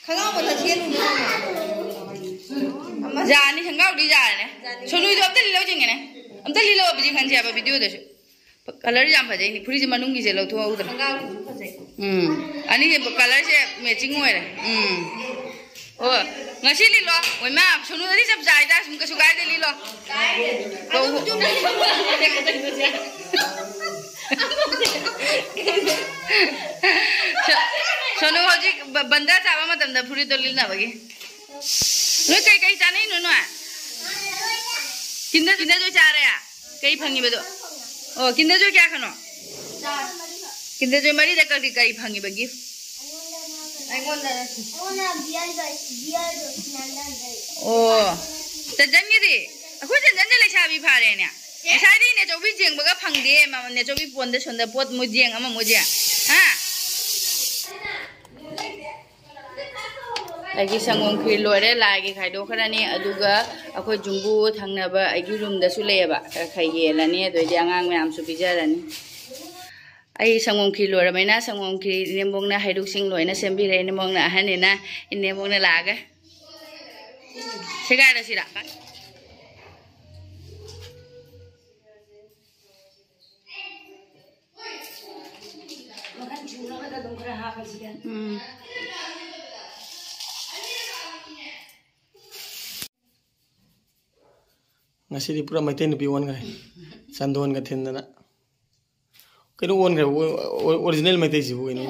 ꯈꯣꯡꯒ꯭ꯔꯥꯎ ꯃꯊꯛ ꯁꯦꯠꯂꯨꯅꯦ꯫ ꯑꯃ ꯌꯥꯅꯤ, ꯈꯣꯡꯒ꯭ꯔꯥꯎꯗꯤ ꯌꯥꯔꯅꯤ꯫ ꯌꯥꯅꯤ꯫ ꯁꯣꯅꯨꯏꯗꯣ ꯑꯝꯇ ꯂꯤꯠꯂꯧ ꯆꯤꯡꯒꯅꯦ꯫ ꯑꯝꯇ ꯂꯤꯠꯂꯣ, ꯕꯤꯖꯤ ꯈꯟꯁꯦ ꯍꯥꯏꯕ ꯚꯤꯗꯤꯑꯣꯗꯁꯨ꯫ ꯀꯂꯔ ꯌꯥꯝ ꯐꯖꯩꯅꯦ꯫ ꯐꯨꯔꯤꯠꯁꯦ ꯃꯅꯨꯡꯒꯤꯁꯦ ꯂꯧꯊꯣꯛꯍꯧꯗ꯭ꯔꯦ꯫ ꯈꯣꯡꯒ꯭ꯔꯥꯎꯁꯨ ꯐꯖꯩ꯫ ꯎꯝ꯫ ꯑꯅꯤꯁꯦ ꯀꯂꯔꯁꯦ ꯃꯦꯆꯤꯡ ꯑꯣꯏꯔꯦ꯫ ꯎꯝ꯫ ꯑꯣ, ꯉꯁꯤ ꯂꯤꯠꯂꯣ꯫ ꯑꯣꯏꯃꯥ, ꯁꯣꯅꯨꯗꯗꯤ ꯆꯞ ꯆꯥꯏꯗ, ꯁꯨꯝ ꯀꯩꯁꯨ ꯀꯥꯏꯗꯦ, ꯂꯤꯠꯂꯣ꯫ ꯀꯥꯏꯗꯦ꯫ ꯀꯧ-, ꯑꯗꯨꯝ ꯆꯨꯝꯅ ꯂꯤꯠꯂꯣ꯫ ꯁꯣ-, ꯁꯣꯅꯨ ꯍꯧꯖꯤꯛ ꯕ-, ꯕꯟꯗꯥ ꯆꯥꯕ ꯃꯇꯝꯗ ꯐꯨꯔꯤꯠꯇꯣ ꯂꯤꯠꯅꯕꯒꯤ꯫ ꯅꯣꯏ ꯀꯩ ꯀꯩ ꯆꯥꯅꯩꯅꯣ ꯅꯣꯏ? ꯀꯤꯟꯗ, ꯀꯤꯟꯗ ꯖꯣꯏ ꯆꯥꯔꯦ? ꯀꯩ ꯐꯪꯉꯤꯕꯗꯣ? ꯑꯣ, ꯀꯤꯟꯗ ꯖꯣꯏ ꯀꯌꯥ ꯈꯛꯅꯣ? ꯀꯤꯟꯗ ꯖꯣꯏ ꯃꯔꯤꯗ ꯀꯔꯤ ꯀꯔꯤ ꯐꯪꯉꯤꯕ ꯒꯤꯐ? ꯑꯩꯉꯣꯟꯗ ꯅꯠꯇꯦ꯫ ꯑꯣ꯫ ꯆꯟꯆꯟꯒꯤꯗꯤ? ꯑꯩꯈꯣꯏ ꯆꯟꯆꯟꯁꯦ ꯂꯩꯁꯥꯕꯤ ꯐꯥꯔꯦꯅꯦ꯫ ꯉꯁꯥꯏꯗꯩ ꯅꯦꯆꯧꯕꯤ ꯌꯦꯡꯕꯒ ꯐꯪꯗꯦ꯫ ꯃ-, ꯅꯦꯆꯧꯕꯤ ꯄꯣꯟꯗ ꯁꯣꯟꯗ ꯄꯣꯠ ꯃꯨꯛ ꯌꯦꯡ ꯑꯃ ꯃꯨꯛ ꯌꯦꯡ꯫ ꯍꯥ? ꯑꯩꯒꯤ ꯁꯪꯒꯣꯝ ꯈꯤꯔ ꯂꯣꯏꯔꯦ, ꯂꯥꯏꯒꯤ ꯈꯥꯏꯗꯣꯛꯈ꯭ꯔꯅꯤ꯫ ꯑꯗꯨꯒ ꯑꯩꯈꯣꯏ ꯖꯨꯝꯕꯨ ꯊꯪꯅꯕ ꯑꯩꯒꯤ ꯔꯨꯝꯗꯁꯨ ꯂꯩꯌꯦꯕ, ꯈꯔ ꯈꯔ ꯌꯦꯜꯂꯅꯤ꯫ ꯑꯗꯨꯏꯗꯤ ꯑꯉꯥꯡ ꯃꯌꯥꯝꯁꯨ ꯄꯤꯖꯔꯅꯤ꯫ ꯑꯩ ꯁꯪꯒꯣꯝ ꯈꯤꯔ ꯂꯣꯏꯔꯕꯅꯤꯅ, ꯁꯪꯒꯣꯝ ꯈꯤꯔ ꯏꯅꯦꯝꯕꯣꯛꯅ ꯍꯩꯔꯨꯛꯁꯤꯡ ꯂꯣꯏꯅ ꯁꯦꯝꯕꯤꯔꯦ꯫ ꯏꯅꯦꯝꯕꯣꯛꯅ ꯑꯍꯟꯅꯤꯅ, ꯏꯅꯦꯝꯕꯣꯛꯅ ꯂꯥꯛꯑꯒ ꯁꯦꯒꯥꯏꯔꯁꯤꯔꯥ? ꯎꯝ꯫ ꯉꯁꯤꯗꯤ ꯄꯨꯔꯥ ꯃꯩꯇꯩ ꯅꯨꯄꯤ ꯑꯣꯟꯈ꯭ꯔꯦ꯫ ꯆꯟꯗꯣꯟꯒ ꯊꯤꯟꯗꯅ꯫ ꯀꯩꯅꯣ ꯑꯣꯟꯈ꯭ꯔꯦ? ꯑꯣ-, ꯑꯣ-, original ꯃꯩꯇꯩꯁꯤꯕꯨ ꯀꯩꯅꯣ?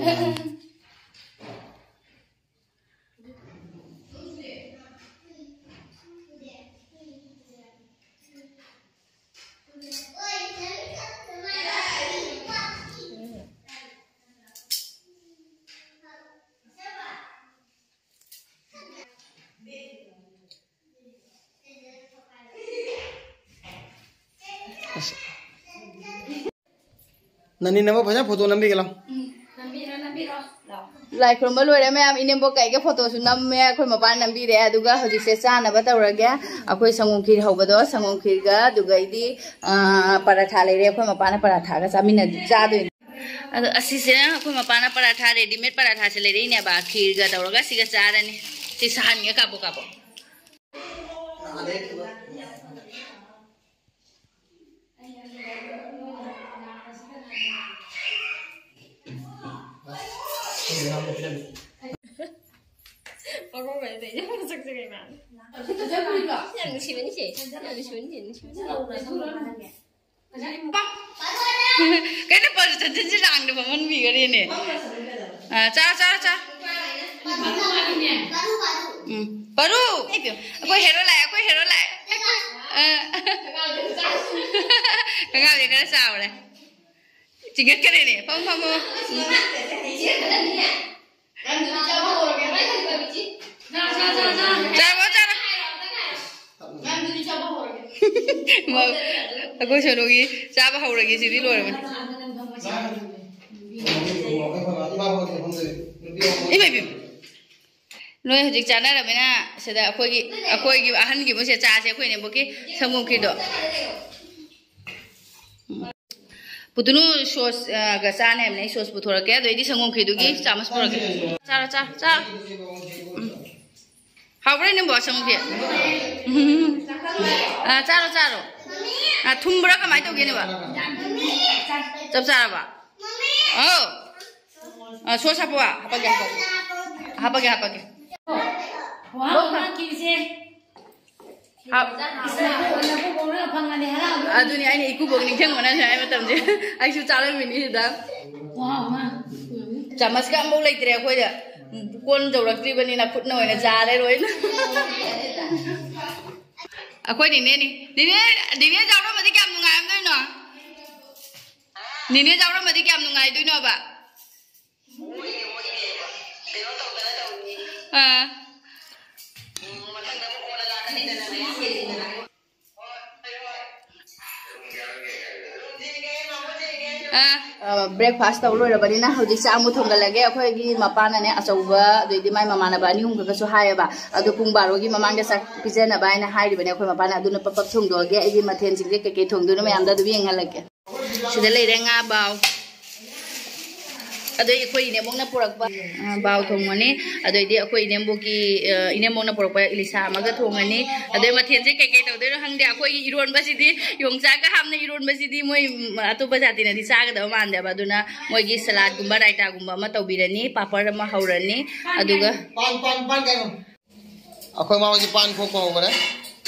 ꯑꯁ꯫ ꯅꯅꯤꯅꯕ ꯐꯖꯅ ꯐꯣꯇꯣ ꯅꯝꯕꯤꯒꯦ ꯂꯥꯎ꯫ ꯂꯥꯏ ꯈꯨꯔꯨꯝꯕ ꯂꯣꯏꯔꯦ ꯃꯌꯥꯝ, ꯏꯅꯦꯝꯕꯣꯛ ꯀꯩꯒ ꯐꯣꯇꯣꯁꯨ ꯅꯝꯃꯦ, ꯑꯩꯈꯣꯏ ꯃꯄꯥꯅ ꯅꯝꯕꯤꯔꯦ꯫ ꯑꯗꯨꯒ ꯍꯧꯖꯤꯛꯁꯦ ꯆꯥꯅꯕ ꯇꯧꯔꯒꯦ꯫ ꯑꯩꯈꯣꯏ ꯁꯪꯒꯣꯝ ꯈꯤꯔ ꯍꯧꯕꯗꯣ, ꯁꯪꯒꯣꯝ ꯈꯤꯔꯒ, ꯑꯗꯨꯒ ꯑꯩꯗꯤ, ꯑꯥ, ꯄꯔꯥꯊꯥ ꯂꯩꯔꯦ, ꯑꯩꯈꯣꯏ ꯃꯄꯥꯅ ꯄꯔꯥꯊꯥꯒ ꯆꯥꯃꯤꯟꯅ ꯆꯥꯗꯣꯏꯅꯦ꯫ ꯑꯗꯣ ꯑꯁꯤꯁꯦ ꯑꯩꯈꯣꯏ ꯃꯄꯥꯅ ꯄꯔꯥꯊꯥ, readymade ꯄꯔꯥꯊꯥꯁꯦ ꯂꯩꯔꯛꯏꯅꯦꯕ, ꯈꯤꯔꯒ ꯇꯧꯔꯒ ꯁꯤꯒ ꯆꯥꯔꯅꯤ꯫ ꯁꯤ ꯁꯥꯍꯟꯒꯦ, ꯀꯥꯕꯣꯛ ꯀꯥꯕꯣꯛ꯫ ꯌꯥꯝ ꯅꯨꯡꯁꯤꯕꯅꯤꯁꯦ, ꯌꯥꯝ ꯅꯨꯡꯁꯤꯕꯅꯤꯁꯦ, ꯅꯨꯡꯁꯤꯕꯅꯤꯁꯦ꯫ ꯀꯩꯅꯣ, ꯄꯥꯔꯨ ꯆꯠꯊꯟꯁꯤ ꯂꯥꯡꯗ ꯐꯝꯍꯟꯕꯤꯈꯔꯦꯅꯦ꯫ ꯑꯥ, ꯆꯥ, ꯆꯥ, ꯆꯥ꯫ ꯎꯝ, ꯄꯥꯔꯨ! ꯑꯩꯈꯣꯏ ꯍꯦꯔꯣ ꯂꯥꯛꯑꯦ, ꯑꯩꯈꯣꯏ ꯍꯦꯔꯣ ꯂꯥꯛꯑꯦ꯫ ꯑꯥ꯫ ꯀꯉꯥꯎꯁꯦ ꯈꯔ ꯆꯥꯎꯔꯦ꯫ ꯆꯤꯡꯈꯠꯈꯔꯦꯅꯦ꯫ ꯐꯝ, ꯐꯝ, ꯐꯝ꯫ ꯎꯝ꯫ ꯆꯥꯔꯣ, ꯆꯥꯔꯣ꯫ ꯑꯩꯈꯣꯏ ꯁꯣꯅꯨꯒꯤ ꯆꯥꯕ ꯍꯧꯔꯒꯦ, ꯁꯤꯗꯤ ꯂꯣꯏꯔꯕꯅꯤ꯫ ꯏꯃꯥ, ꯏꯃꯥ꯫ ꯅꯣꯏ ꯍꯧꯖꯤꯛ ꯆꯥꯅꯔꯕꯅꯤꯅ ꯁꯤꯗ ꯑꯩꯈꯣꯏꯒꯤ, ꯑꯩꯈꯣꯏꯒꯤ ꯑꯍꯟꯒꯤ ꯃꯣꯏꯁꯦ ꯆꯥꯁꯦ, ꯑꯩꯈꯣꯏ ꯏꯅꯦꯝꯕꯣꯛꯀꯤ ꯁꯪꯒꯣꯝ ꯈꯤꯔꯗꯣ꯫ ꯄꯨꯇꯨꯅꯨ ꯁꯣꯁ, ꯑ, ꯒ ꯆꯥꯅꯤ ꯍꯥꯏꯕꯅꯦ꯫ ꯑꯩ ꯁꯣꯁ ꯄꯨꯊꯣꯔꯛꯀꯦ, ꯑꯗꯨ ꯑꯩꯗꯤ ꯁꯪꯒꯣꯝ ꯈꯤꯗꯨꯒꯤ ꯆꯥꯃꯁ ꯄꯨꯔꯛꯀꯦ꯫ ꯆꯥꯔꯣ, ꯆꯥꯔꯣ, ꯆꯥꯔꯣ꯫ ꯎꯝ꯫ ꯍꯥꯎꯕ꯭ꯔꯥ ꯅꯪꯕꯣ ꯁꯪꯒꯣꯝ ꯈꯤ? ꯎꯝ꯫ ꯑ, ꯆꯥꯔꯣ, ꯆꯥꯔꯣ꯫ ꯑ, ꯊꯨꯝꯕ꯭ꯔꯥ ꯀꯃꯥꯏꯅ ꯇꯧꯒꯦꯅꯦꯕ? ꯆꯞ ꯆꯥꯔꯕ? ꯑꯧ꯫ ꯑ, ꯁꯣꯁ ꯍꯥꯞꯄꯣ? ꯍꯥꯞꯄꯛꯀꯦ, ꯍꯥꯞꯄꯛꯀꯦ꯫ ꯍꯥꯞꯄꯛꯀꯦ, ꯍꯥꯞꯄꯛꯀꯦ꯫ ꯋꯥꯎ, ꯉꯥ ꯀꯤꯁꯦ꯫ ꯍꯥꯞ-, ꯏꯁ, ꯅꯕꯨꯡꯉꯣꯅ ꯐꯪꯉꯗꯤ ꯍꯔꯥꯎꯗꯣꯏꯅꯤ꯫ ꯑꯗꯨꯅꯤ ꯑꯩꯅ ꯏꯀꯨꯕꯣꯛ ꯅꯤꯡꯁꯤꯡꯕꯅ ꯁꯨꯃꯥꯏ ꯃꯇꯝꯁꯦ꯫ ꯑꯩꯁꯨ ꯆꯥꯔꯝꯃꯤꯅꯤ ꯁꯤꯗ꯫ ꯋꯥꯎ, ꯃꯥ꯫ ꯆꯥꯃꯁꯀ ꯑꯃꯐꯥꯎ ꯂꯩꯇ꯭ꯔꯦ ꯑꯩꯈꯣꯏꯗ꯫ ꯀꯣꯟ ꯌꯧꯔꯛꯇ꯭ꯔꯤꯕꯅꯤꯅ ꯈꯨꯠꯅ ꯑꯣꯏꯅ ꯆꯥꯔꯦ ꯂꯣꯏꯅ꯫ ꯑꯩꯈꯣꯏ ꯅꯤꯅꯦꯅꯤ꯫ ꯅꯤꯅꯦ, ꯅꯤꯅꯦ ꯌꯥꯎꯔꯝꯃꯗꯤ ꯀꯌꯥꯝ ꯅꯨꯡꯉꯥꯏꯔꯝꯗꯣꯏꯅꯣ? ꯅꯤꯅꯦ ꯌꯥꯎꯔꯝꯃꯗꯤ ꯀꯌꯥꯝ ꯅꯨꯡꯉꯥꯏꯗꯣꯏꯅꯣꯕ? ꯑꯥ꯫ ꯑꯥ꯫ ꯑ, breakfast ꯇꯧ ꯂꯣꯏꯔꯕꯅꯤꯅ ꯍꯧꯖꯤꯛ ꯆꯥꯛ ꯑꯃꯨꯛ ꯊꯣꯡꯒꯠꯂꯒꯦ꯫ ꯑꯩꯈꯣꯏꯒꯤ ꯃꯄꯥꯅꯅꯦ ꯑꯆꯧꯕ, ꯑꯗꯩꯗꯤ ꯃꯥꯏ ꯃꯃꯥꯟꯅꯕ ꯑꯅꯤ ꯑꯍꯨꯝ ꯈꯛꯇꯁꯨ ꯍꯥꯏꯌꯦꯕ꯫ ꯑꯗꯣ ꯄꯨꯡ ꯕꯥꯔꯣꯒꯤ ꯃꯃꯥꯡꯗ ꯆꯥꯛ ꯄꯤꯖꯅꯕ ꯍꯥꯏꯅ ꯍꯥꯏꯔꯤꯕꯅꯦ ꯑꯩꯈꯣꯏ ꯃꯄꯥꯅ꯫ ꯑꯗꯨꯅ ꯄꯞ ꯄꯞ ꯊꯣꯡꯗꯣꯛꯑꯒꯦ꯫ ꯑꯩꯒꯤ ꯃꯊꯦꯜꯁꯤꯡꯁꯦ ꯀꯩꯀꯩ ꯊꯣꯡꯗꯣꯏꯅꯣ ꯃꯌꯥꯝꯗꯣ ꯑꯗꯨꯝ ꯌꯦꯡꯍꯜꯂꯛꯀꯦ꯫ ꯁꯤꯗ ꯂꯩꯔꯦ ꯉꯥ ꯕꯥꯎ꯫ ꯑꯗꯩ ꯑꯩꯈꯣꯏ ꯏꯅꯦꯝꯕꯣꯛꯅ ꯄꯨꯔꯛꯄ, ꯑ, ꯕꯥꯎ ꯊꯣꯡꯕꯅꯤ꯫ ꯑꯗꯩꯗꯤ ꯑꯩꯈꯣꯏ ꯏꯅꯦꯝꯕꯣꯛꯀꯤ, ꯑ, ꯏꯅꯦꯝꯕꯣꯛꯅ ꯄꯨꯔꯛꯄ ꯏꯂꯤꯁꯥ ꯑꯃꯒ ꯊꯣꯡꯉꯅꯤ꯫ ꯑꯗꯩ ꯃꯊꯦꯜꯁꯦ ꯀꯩꯀꯩ ꯇꯧꯗꯣꯏꯅꯣ ꯈꯪꯗꯦ꯫ ꯑꯩꯈꯣꯏꯒꯤ ꯏꯔꯣꯟꯕꯁꯤꯗꯤ, ꯌꯣꯡꯆꯥꯛꯀ ꯍꯥꯞꯅ ꯏꯔꯣꯟꯕꯁꯤꯗꯤ ꯃꯣꯏ, ꯎꯝ, ꯑꯇꯣꯞꯄ ꯖꯥꯇꯤꯅꯗꯤ ꯆꯥꯒꯗꯕ ꯃꯥꯟꯗꯦꯕ꯫ ꯑꯗꯨꯅ ꯃꯣꯏꯒꯤ ꯁꯂꯥꯗꯀꯨꯝꯕ ꯔꯥꯏꯇꯥꯒꯨꯝꯕ ꯑꯃ ꯇꯧꯕꯤꯔꯅꯤ, ꯄꯥꯄꯔ ꯑꯃ ꯍꯧꯔꯅꯤ꯫ ꯑꯗꯨꯒ ꯄꯥꯟ, ꯄꯥꯟ, ꯄꯥꯟ ꯀꯩꯅꯣ? ꯑꯩꯈꯣꯏ ꯃꯥ ꯍꯣꯏꯁꯦ ꯄꯥꯟ ꯈꯣꯛꯄ ꯍꯧꯈꯔꯦ꯫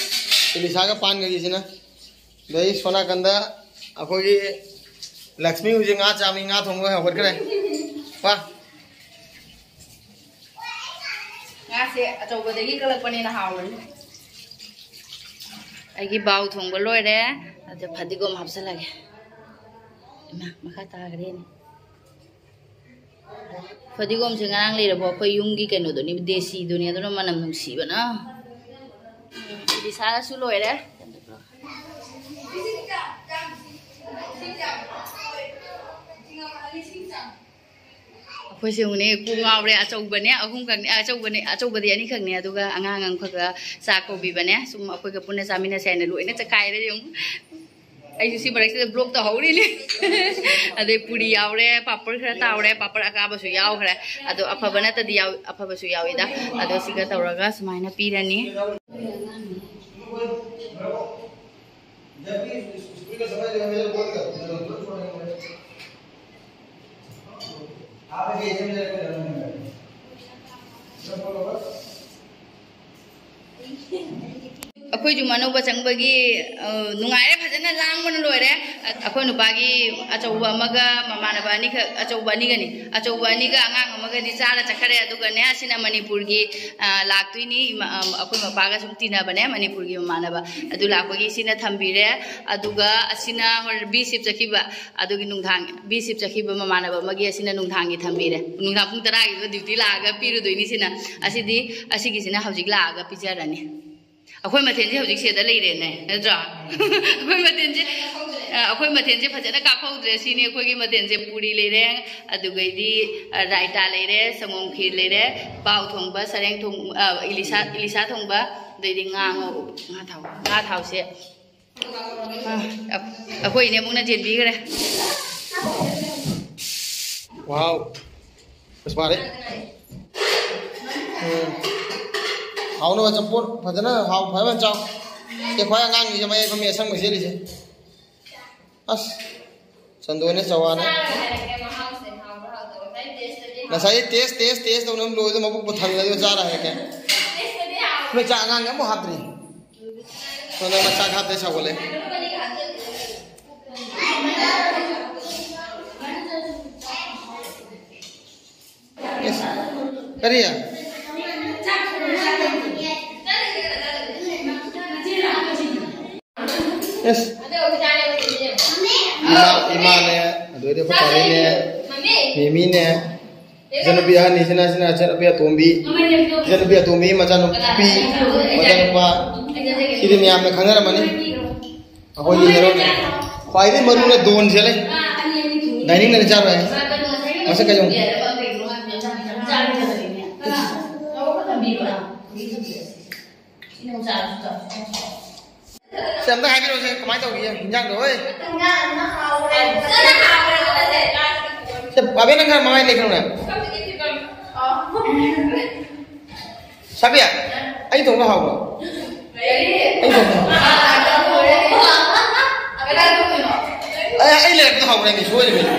ꯏꯂꯤꯁꯥꯒ ꯄꯥꯟꯒꯒꯤꯁꯤꯅ꯫ ꯑꯗꯩ ꯁꯣꯝ ꯅꯥꯀꯟꯗ ꯑꯩꯈꯣꯏꯒꯤ ꯂꯛꯁꯃꯤ ꯍꯧꯖꯤꯛ ꯉꯥ ꯆꯥꯃꯤ, ꯉꯥ ꯊꯣꯡꯕ ꯍꯧꯒꯠꯈ꯭ꯔꯦ꯫ ꯋꯥ꯫ ꯉꯥꯁꯦ ꯑꯆꯧꯕꯗꯒꯤ ꯀꯛꯂꯛꯄꯅꯤꯅ ꯍꯥꯎꯔꯅꯤ꯫ ꯑꯩꯒꯤ ꯕꯥꯎ ꯊꯣꯡꯕ ꯂꯣꯏꯔꯦ꯫ ꯑꯗ ꯐꯗꯤꯒꯣꯝ ꯍꯥꯞꯆꯤꯜꯂꯒꯦ꯫ ꯏꯃꯥ, ꯃꯈꯥ ꯇꯥꯈ꯭ꯔꯦꯅꯦ꯫ ꯐꯗꯤꯒꯣꯝꯁꯦ ꯉꯔꯥꯡ ꯂꯩꯔꯕꯣ? ꯑꯩꯈꯣꯏ ꯌꯨꯝꯒꯤ ꯀꯩꯅꯣꯗꯨꯅꯤ, ꯗꯦꯁꯤꯗꯨꯅꯤ, ꯑꯗꯨꯅ ꯃꯅꯝ ꯅꯨꯡꯁꯤꯕꯅ꯫ ꯏꯂꯤꯁꯥꯒꯁꯨ ꯂꯣꯏꯔꯦ꯫ ꯑꯩꯈꯣꯏꯁꯦ ꯌꯦꯡꯉꯨꯅꯦ, ꯀꯣꯛ ꯉꯥꯎꯔꯦ꯫ ꯑꯆꯧꯕꯅꯦ ꯑꯍꯨꯝꯈꯛꯅꯦ, ꯑꯆꯧꯕꯅꯦ, ꯑꯆꯧꯕꯗꯤ ꯑꯅꯤꯈꯛꯅꯦ, ꯑꯗꯨꯒ ꯑꯉꯥꯡ ꯑꯃꯈꯛꯀ ꯆꯥꯛ ꯀꯧꯕꯤꯕꯅꯦ꯫ ꯁꯨꯝ ꯑꯩꯈꯣꯏꯒ ꯄꯨꯟꯅ ꯆꯥꯃꯤꯟꯅꯁꯦ ꯍꯥꯏꯅ ꯂꯣꯏꯅ ꯆꯈꯥꯏꯔꯦ ꯌꯦꯡꯉꯨ꯫ ꯑꯩꯁꯨ ꯁꯤ ꯃꯔꯛꯁꯤꯗ ꯕ꯭ꯂꯣꯛ ꯇꯧꯍꯧꯔꯤꯅꯤ꯫ ꯑꯗꯩ ꯄꯨꯔꯤ ꯌꯥꯎꯔꯦ, ꯄꯥꯄꯔ ꯈꯔ ꯇꯥꯎꯔꯦ, ꯄꯥꯄꯔ ꯑꯀꯥꯕꯁꯨ ꯌꯥꯎꯈ꯭ꯔꯦ꯫ ꯑꯗꯣ ꯑꯐꯕ ꯅꯠꯇꯗꯤ ꯌꯥꯎ-, ꯑꯐꯕꯁꯨ ꯌꯥꯎꯏꯗ꯫ ꯑꯗꯣ ꯁꯤꯒ ꯇꯧꯔꯒ ꯁꯨꯃꯥꯏꯅ ꯄꯤꯔꯅꯤ꯫ ꯑꯩꯈꯣꯏꯁꯨ ꯑꯅꯧꯕ ꯆꯪꯕꯒꯤ, ꯑ, ꯅꯨꯡꯉꯥꯏꯔꯦ, ꯐꯖꯅ ꯂꯥꯡꯕꯅ ꯂꯣꯏꯔꯦ꯫ ꯑ-, ꯑꯩꯈꯣꯏ ꯅꯨꯄꯥꯒꯤ ꯑꯆꯧꯕ ꯑꯃꯒ ꯃꯃꯥꯟꯅꯕ ꯑꯅꯤꯈꯛ, ꯑꯆꯧꯕ ꯑꯅꯤꯒꯅꯤ, ꯑꯆꯧꯕ ꯑꯅꯤꯒ ꯑꯉꯥꯡ ꯑꯃꯒꯗꯤ ꯆꯥꯔ ꯆꯠꯈꯔꯦ꯫ ꯑꯗꯨꯒꯅꯦ, ꯑꯁꯤꯅ ꯃꯅꯤꯄꯨꯔꯒꯤ, ꯑ, ꯂꯥꯛꯇꯣꯏꯅꯤ, ꯏꯃꯥ-, ꯑ, ꯑꯩꯈꯣꯏ ꯃꯄꯥꯒ ꯁꯨꯝ ꯇꯤꯟꯅꯕꯅꯦ, ꯃꯅꯤꯄꯨꯔꯒꯤ ꯃꯃꯥꯟꯅꯕ꯫ ꯑꯗꯨ ꯂꯥꯛꯄꯒꯤ ꯁꯤꯅ ꯊꯝꯕꯤꯔꯦ꯫ ꯑꯗꯨꯒ ꯑꯁꯤꯅ ꯍꯣꯔꯦꯟ ꯕꯤ ꯁꯤꯞ ꯆꯠꯈꯤꯕ, ꯑꯗꯨꯒꯤ ꯅꯨꯡꯗꯥꯡ ꯕꯤ ꯁꯤꯞ ꯆꯠꯈꯤꯕ ꯃꯃꯥꯟꯅꯕ ꯑꯃꯒꯤ ꯑꯁꯤꯅ ꯅꯨꯡꯗꯥꯡꯒꯤ ꯊꯝꯕꯤꯔꯦ꯫ ꯅꯨꯡꯗꯥꯡ ꯄꯨꯡ ꯇꯔꯥꯒꯤꯗꯣ ꯗ꯭ꯌꯨꯇꯤ ꯂꯥꯛꯑꯒ ꯄꯤꯔꯨꯗꯣꯏꯅꯤ ꯁꯤꯅ꯫ ꯑꯁꯤꯗꯤ, ꯑꯁꯤꯒꯤꯁꯤꯅ ꯍꯧꯖꯤꯛ ꯂꯥꯛꯑꯒ ꯄꯤꯖꯔꯅꯤ꯫ ꯑꯩꯈꯣꯏ ꯃꯊꯦꯜꯁꯦ ꯍꯧꯖꯤꯛ ꯁꯤꯗ ꯂꯩꯔꯦꯅꯦ, ꯅꯠꯇ꯭ꯔꯣ? ꯑꯩꯈꯣꯏ ꯃꯊꯦꯜꯁꯦ, ꯑ, ꯑꯩꯈꯣꯏ ꯃꯊꯦꯜꯁꯦ ꯐꯖꯅ ꯀꯥꯞꯍꯧꯗ꯭ꯔꯦ꯫ ꯁꯤꯅꯤ ꯑꯩꯈꯣꯏꯒꯤ ꯃꯊꯦꯜꯁꯦ: ꯄꯨꯔꯤ ꯂꯩꯔꯦ, ꯑꯗꯨꯒꯩꯗꯤ, ꯑ, ꯔꯥꯏꯇꯥ ꯂꯩꯔꯦ, ꯁꯪꯒꯣꯝ ꯈꯤꯔ ꯂꯩꯔꯦ, ꯄꯥꯎ ꯊꯣꯡꯕ, ꯁꯔꯦꯡ ꯊꯣꯡ-, ꯑ, ꯏꯂꯤꯁꯥ, ꯏꯂꯤꯁꯥ ꯊꯣꯡꯕ, ꯑꯗꯩꯗꯤ ꯉꯥ ꯉꯧ-, ꯉꯥ ꯊꯥꯎ, ꯉꯥ ꯊꯥꯎꯁꯦ ꯑ, ꯑꯩꯈꯣꯏ ꯏꯅꯦ ꯑꯃꯨꯛꯅ ꯆꯦꯟꯕꯤꯈ꯭ꯔꯦ꯫ ꯋꯥꯎ꯫ ꯑꯁ, ꯃꯥꯔꯦ꯫ ꯎꯝ꯫ ꯍꯥꯎꯅꯕ ꯆꯝꯐꯨꯠ ꯐꯖꯅ ꯍꯥꯎ ꯐꯖꯅ ꯆꯥꯎ꯫ ꯁꯦ ꯈ꯭ꯋꯥꯏ ꯑꯉꯥꯡꯅꯤꯁꯦ ꯃꯌꯥꯏ ꯐꯝꯃꯤ ꯑꯁꯪꯕ ꯁꯦꯠꯂꯤꯁꯦ꯫ ꯑꯁ꯫ ꯆꯟꯗꯣꯏꯅ ꯆꯋꯥꯅ꯫ ꯉꯁꯥꯏ ꯇꯦꯁ, ꯇꯦꯁ, ꯇꯦꯁ ꯇꯧꯅ ꯂꯣꯏꯗ ꯃꯕꯨꯛꯄꯨ ꯊꯜꯂꯗꯤ ꯆꯥꯔ ꯍꯥꯏꯔꯛꯀꯦ꯫ ꯅꯣꯏ ꯆꯥꯛ ꯑꯉꯥꯡꯒꯤ ꯑꯃꯨꯛ ꯍꯥꯞꯇ꯭ꯔꯤ꯫ ꯁꯣꯝꯗ ꯃꯆꯥ ꯍꯥꯞꯇ ꯁꯧꯒꯠꯂꯦ꯫ ꯏꯁ꯫ ꯀꯔꯤ? ꯏꯁ꯫ ꯏꯃꯥ, ꯏꯃꯥꯅꯦ, ꯑꯗꯨꯗꯩꯗꯤ ꯑꯩꯈꯣꯏ ꯄꯥꯔꯤꯅꯦ, ꯃꯤꯃꯤꯅꯦ, ꯏꯆꯟꯅꯨꯄꯤ ꯑꯍꯟꯅꯤꯁꯤꯅ, ꯁꯤꯅ ꯏꯆꯟꯅꯨꯄꯤ ꯑꯇꯣꯝꯕꯤ, ꯏꯆꯟꯅꯨꯄꯤ ꯑꯇꯣꯝꯕꯤ ꯃꯆꯥꯅꯨꯄꯤ, ꯃꯆꯥꯅꯨꯄꯥ, ꯁꯤꯗꯤ ꯃꯌꯥꯝꯅ ꯈꯪꯅꯔꯝꯃꯅꯤ꯫ ꯑꯩꯈꯣꯏꯒꯤ ꯍꯦꯔꯣꯅꯦ꯫ ꯈ꯭ꯋꯥꯏꯗꯒꯤ ꯃꯔꯨꯅ ꯗꯣꯟꯁꯦ ꯂꯩ꯫ ꯗꯥꯏꯅꯤꯡꯗꯅ ꯆꯥꯔꯣꯏ ꯍꯥꯏ꯫ ꯃꯁꯛ ꯀꯩꯗꯧ? ꯁꯦ, ꯑꯝꯇ ꯍꯥꯏꯕꯤꯔꯛꯑꯣꯁꯦ, ꯀꯃꯥꯏꯅ ꯇꯧꯈꯤꯒꯦ ꯍꯤꯟꯖꯥꯡꯗꯣ? ꯍꯣꯏ꯫ ꯁꯦ, ꯄꯥꯕꯦ, ꯅꯪ ꯈꯔ ꯃꯃꯥꯏ ꯂꯩꯈ꯭ꯔꯣꯅꯦ꯫ ꯁꯥꯕꯤ, ꯑꯩ ꯊꯣꯡꯕ ꯍꯥꯎꯕ꯭ꯔꯣ? ꯑꯩ ꯊꯣꯡꯕ ꯍꯥꯎꯕ꯭ꯔꯣ? ꯑꯦ, ꯑꯩ ꯂꯩꯔꯛꯄꯗ ꯍꯥꯎꯕ꯭ꯔꯥ ꯍꯥꯏꯅꯤ, ꯁꯣꯏꯔꯤꯕꯅꯤ꯫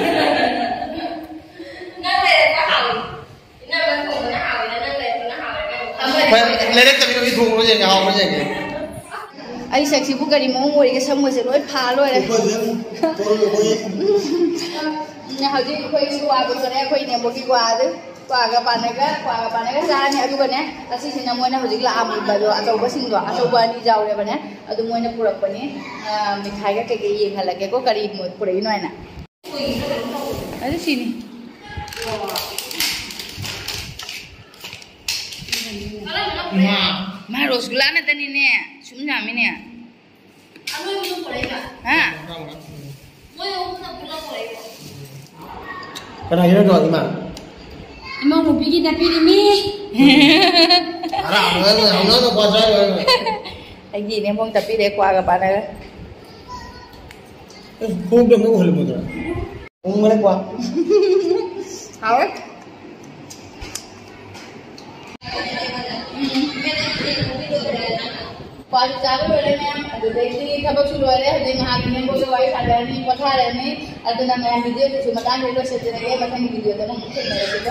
ꯍꯣꯏ, ꯂꯩꯔꯛꯇꯕꯤꯗ ꯑꯩ ꯊꯣꯡꯕ꯭ꯔꯣ ꯌꯦꯡꯒꯦ, ꯍꯥꯎꯕ꯭ꯔꯣ ꯌꯦꯡꯒꯦ꯫ ꯑꯩ ꯁꯛꯁꯤꯕꯨ ꯀꯔꯤ ꯃꯑꯣꯡ ꯑꯣꯏꯔꯤꯒꯦ? ꯁꯝꯒꯁꯦ ꯂꯣꯏ ꯐꯥ ꯂꯣꯏꯔꯦ꯫ ꯎꯝ, ꯍꯧꯖꯤꯛ ꯑꯩꯈꯣꯏꯒꯤ ꯋꯥ ꯄꯨꯊꯣꯔꯛꯑꯦ, ꯑꯩꯈꯣꯏ ꯏꯅꯦꯝꯕꯣꯛꯀꯤ ꯋꯥꯗꯨ꯫ ꯀ꯭ꯋꯥꯒ ꯄꯥꯟꯅꯒ, ꯀ꯭ꯋꯥꯒ ꯄꯥꯟꯅꯒ ꯆꯥꯔꯅꯤ꯫ ꯑꯗꯨꯒꯅꯦ, ꯑꯁꯤꯁꯤꯅ ꯃꯣꯏꯅ ꯍꯧꯖꯤꯛ ꯂꯥꯛꯑꯝꯃꯤꯕꯗꯣ, ꯑꯆꯧꯕꯁꯤꯡꯗꯣ, ꯑꯆꯧꯕ ꯑꯅꯤ ꯌꯥꯎꯔꯦꯕꯅꯦ꯫ ꯑꯗꯨ ꯃꯣꯏꯅ ꯄꯨꯔꯛꯄꯅꯤ꯫ ꯑ, ꯃꯤꯊꯥꯏꯒ ꯀꯩꯀꯩ ꯌꯦꯡꯍꯜꯂꯛꯀꯦꯀꯣ, ꯀꯔꯤ ꯃꯣꯏ ꯄꯨꯔꯛꯏꯅꯣ ꯍꯥꯏꯅ꯫ ꯑꯗꯨ ꯁꯤꯅꯤ꯫ ꯃꯥ, ꯔꯣꯁꯒꯨꯂꯥ ꯅꯠꯇꯅꯤꯅꯦ, ꯁꯨꯝ ꯌꯥꯝꯃꯤꯅꯦ꯫ ꯍꯥ? ꯀꯅꯥꯒꯤꯅꯣ ꯇꯧꯔꯤꯃ? ꯏꯃꯧ ꯅꯨꯄꯤꯒꯤ ꯇꯥꯛꯄꯤꯔꯤꯃꯤ꯫ ꯑꯔꯥ, ꯍꯧꯅ, ꯍꯧꯅ, ꯍꯧꯅ, ꯀ꯭ꯋꯥ ꯆꯥꯔꯣꯏ꯫ ꯑꯩꯒꯤ ꯏꯅꯦꯝꯕꯣꯛ ꯇꯥꯛꯄꯤꯔꯦ, ꯀ꯭ꯋꯥꯒ ꯄꯥꯅꯒ꯫ ꯑꯦ, ꯈꯣꯡꯎꯞꯇꯣ ꯑꯝꯇ ꯎꯍꯜꯂꯝꯃꯨꯗꯅ꯫ ꯎꯪꯕꯅꯦ ꯀ꯭ꯋꯥ꯫ ꯍꯥꯎꯋꯦ꯫ ꯀ꯭ꯋꯥꯁꯨ ꯆꯥꯕ ꯂꯣꯏꯔꯦ ꯃꯌꯥꯝ, ꯑꯗꯨꯗꯩꯗꯤ ꯊꯕꯛꯁꯨ ꯂꯣꯏꯔꯦ꯫ ꯍꯧꯖꯤꯛ ꯉꯥꯏꯍꯥꯛ ꯏꯅꯦꯝꯕꯣꯛꯀ ꯋꯥꯔꯤ ꯁꯥꯟꯅꯔꯅꯤ, ꯄꯣꯊꯥꯔꯅꯤ꯫ ꯑꯗꯨꯅ ꯃꯌꯥꯝ video ꯁꯤꯁꯨ ꯃꯇꯥꯡꯁꯤꯗ ꯂꯣꯏꯁꯤꯟꯖꯔꯒꯦ, ꯃꯊꯪꯒꯤ video ꯗ ꯑꯃꯨꯛ ꯊꯦꯡꯅꯔꯁꯤꯀꯣ꯫